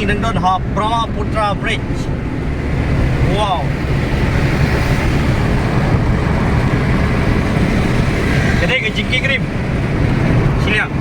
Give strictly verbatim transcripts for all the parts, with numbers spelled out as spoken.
Nang don ha Brahmaputra Bridge. Wow. Ka dei ka jingkieng rim. Shiliang.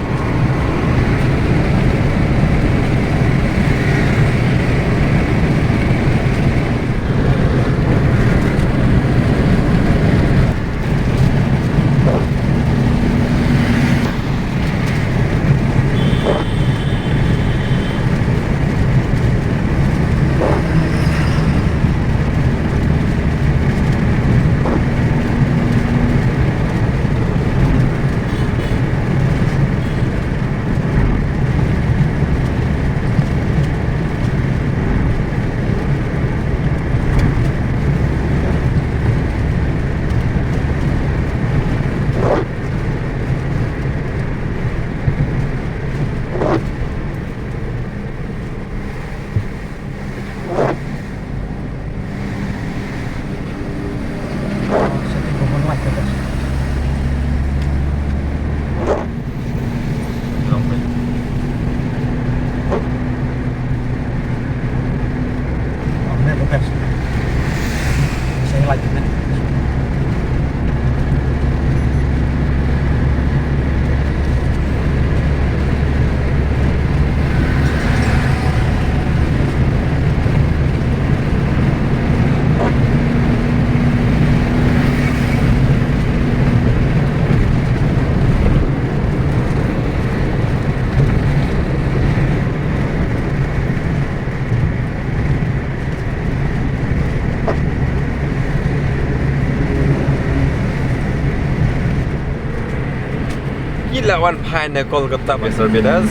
Ki la wan phai na Kolkata, Mister Bidas.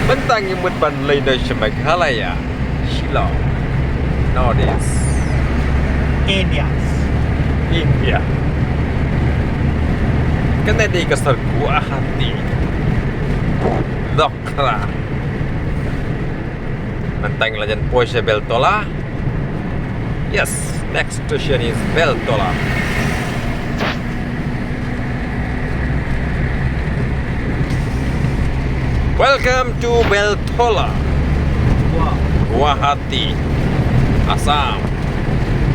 Mynta ngi mut ban leit noh sha Meghalaya, Shillong, North East. India. India. Kane dei ka sor Guwahati. Dohra. Mynta ngi la jan poi sha Beltola. Yes, next station is Beltola. Welcome to Beltola, Guwahati, Assam,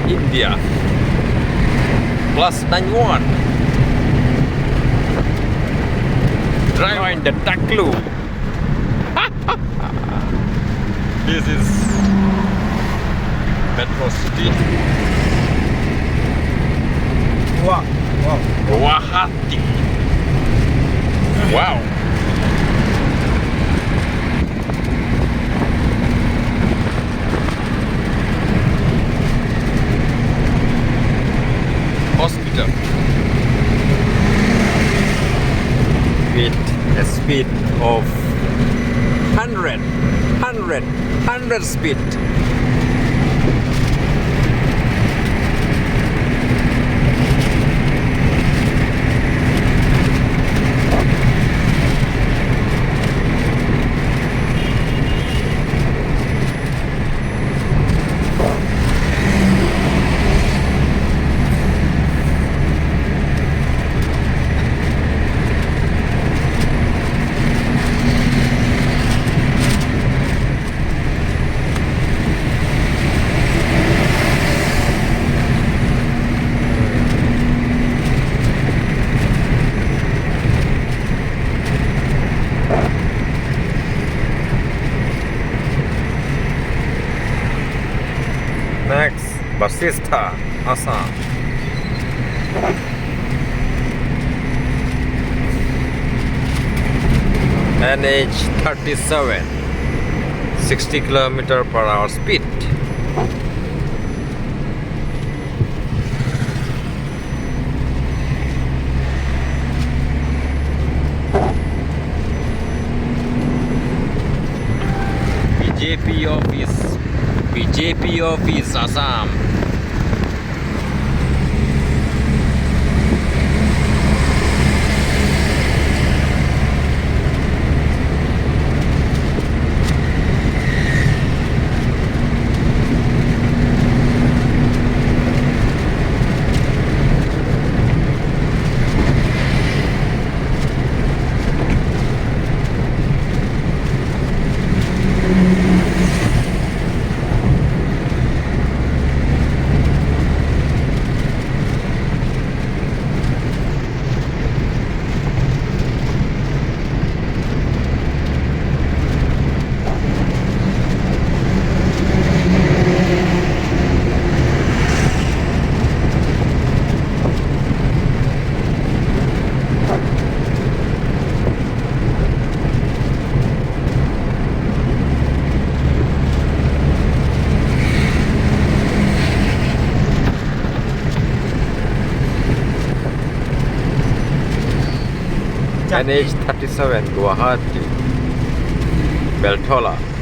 India. Plus nine one. Drive in the Taklu. This is metro city. Wow. Wow. Guwahati. Wow. Hospital. With a speed of hundred, hundred, hundred speed. Next, Basistha, Assam. N H thirty-seven, sixty kilometer per hour speed. B J P office, B J P office, Assam. N H thirty-seven Guwahati, Beltola.